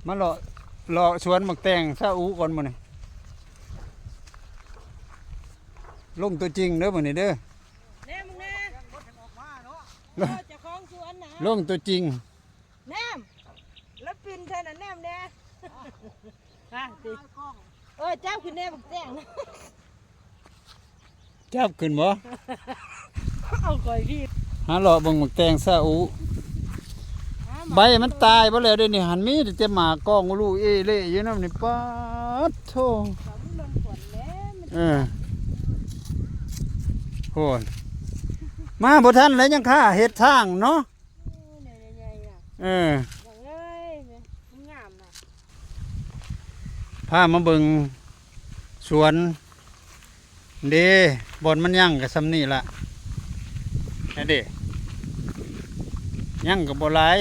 ມາເລາະ ເລາະສວນໝາກແຕງຊາອູກ່ອນມື້ນີ້. ລົງຕົວຈິງເດີມື້ນີ້ເດີ. ແນມເບິ່ງແດ່ ເອີ ເຈົ້າຂອງສວນນະ ລົງຕົວຈິງ. ແນມ ລະປິ່ນໃສ່ນະ ແນມແດ່. ເອີ ຈັບຂຶ້ນແດ່ບັກແຕງ. ຈັບຂຶ້ນບໍ່? ເອົາຂ້ອຍຜິດ. ຫາເລາະເບິ່ງໝາກແຕງຊາອູ ຫາໝາກ ໃບມັນຕາຍເບິດແລ້ວເດນີ້ ຫັ້ນມີແຕ່ໝາກກອງອຸລຸເອເລຢູ່ນຳນີ້. ປາດໂທ້ ເອີ ໂຫ ມາບໍ່ທັນແລ້ວ ຍັງຄາເຮັດທາງເນາະ. ເອີ ເອີ ເບິ່ງເອີຍ ງາມນະ. ພາມາເບິ່ງສວນເດ້ ບ່ອນມັນຍັງກະຊ່ຳນີ້ລະ ນັ້ນເດ້ ຍັງກະບໍ່ຫຼາຍ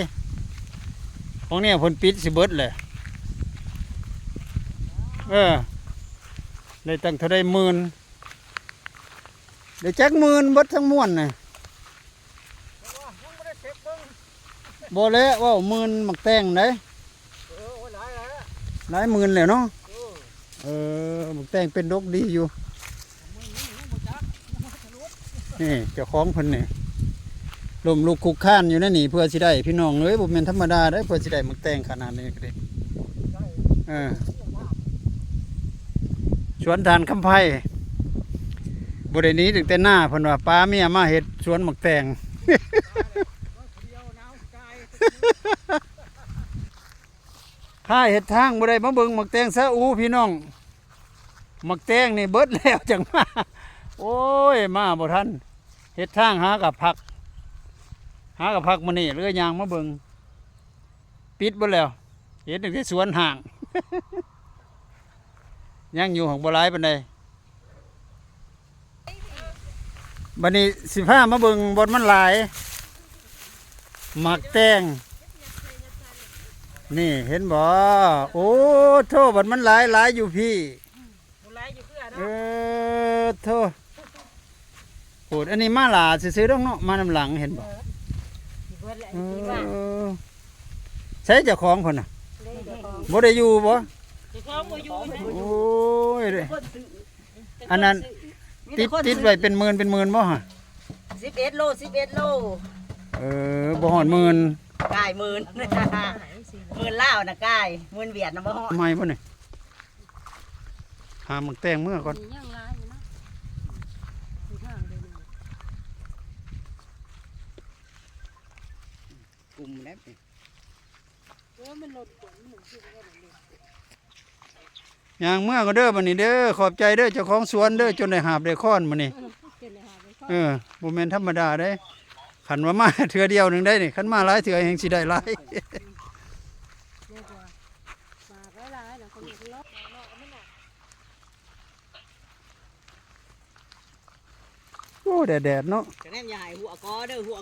ຂອງແນວເພິ່ນປິດຊິເບິດແຫຼະ. ເອີ ໄດ້ຕັ້ງເທົ່າໃດໝື່ນ ໄດ້ຈັກໝື່ນເບິດທັງມວນນະ? ບໍ່ແຫຼະ ເວົ້າໝື່ນໝາກແຕງໃດ໋. ເອີ ໂອ້ຍ ຫຼາຍແລ້ວ ຫຼາຍໝື່ນແລ້ວເນາະ. ເອີ ເອີ ໝາກແຕງເປັນດົກດີຢູ່. ນີ້ເຈົ້າຂອງເພິ່ນນີ້ ລົ້ມລຸກຄຸກຄານຢູ່ໃນນີ້ ເພື່ອຊິໄດ້ ພີ່ນ້ອງເອີຍ ບໍ່ແມ່ນທຳມະດາເດ້ ເພື່ອຊິໄດ້ໝາກແຕງຂະໜາດນີ້ກະເດ້. ເອີ ສວນທ່ານຄຳໄພ ບໍ່ໄດ້ໜີຕັ້ງແຕ່ນາ ເພິ່ນວ່າປາເມຍມາເຮັດສວນໝາກແຕງ. ຂ້າເຮັດທາງບໍ່ໄດ້ມາເບິ່ງໝາກແຕງຊາອູພີ່ນ້ອງ ໝາກແຕງນີ້ເບິດແລ້ວຈັ່ງມາ. ໂອ້ຍ ມາບໍ່ທັນ ເຮັດທາງຫາກະພັກ ຫາກະພັກມື້ນີ້ເລີຍຍ່າງມາເບິ່ງ ປິດເບິດແລ້ວ ເຫັນຕັ້ງແຕ່ສວນຫ້າງ ຍັງຢູ່ ຫາກບໍ່ຫຼາຍປານໃດ. ບັດນີ້ຊິພາມາເບິ່ງບ່ອນມັນຫຼາຍ ໝາກແຕງ ນີ້ເຫັນບໍ່? ໂອ້ໂທ້ ບັດມັນຫຼາຍ ຫຼາຍຢູ່ພີ້ ບໍ່ຫຼາຍຢູ່ເຄືອເນາະ. ເອີ ໂທ້ ໂພດ ອັນນີ້ມາຫຼ້າຊື່ໆດອກເນາະ ມານຳຫຼັງ ເຫັນບໍ່? ເອີ ຊິເບິດແລ້ວ ເອີ ໃສເຈົ້າຂອງເພິ່ນນະ? ເດ້ ເຈົ້າຂອງ ບໍ່ໄດ້ຢູ່ບໍ່? ເຈົ້າຂອງບໍ່ຢູ່. ໂອ້ຍ ອັນນັ້ນ ຕິດ ຕິດໄວ້ເປັນໝື່ນເປັນໝື່ນບໍ່ຫະ? ສິບເອັດໂລ ສິບເອັດໂລ. ເອີ ບໍ່ຮອດໝື່ນ ກາຍໝື່ນ ໝື່ນລາວນະກາຍ ໝື່ນຫວຽດນະບໍ່ຮອດ. ໃໝ່ບໍ່ນີ້? ຫາໝາກແຕງເມືອກ່ອນ. ກຸມແລ້ວ ເອີ ມັນລົດກວນ ມັນຄືວ່າລົດ ຍ່າງເມືອກ່ອນເດີບັດນີ້ເດີ. ຂອບໃຈເດີເຈົ້າຂອງສວນເດີ ຈົນໄດ້ຫາບໄດ້ຄ້ອນມື້ນີ້. ເອີ ບໍ່ແມ່ນທຳມະດາເດ້ ຄັນວ່າມາເທື່ອດຽວໜຶ່ງໄດ້ນີ້ ຄັນມາຫຼາຍເທື່ອແຮ່ງຊິໄດ້ຫຼາຍ. ໂອ້ ແດດໆເນາະ. ກະແນມຢ່າໃຫ້ຫົວກໍເດີ ຫົວ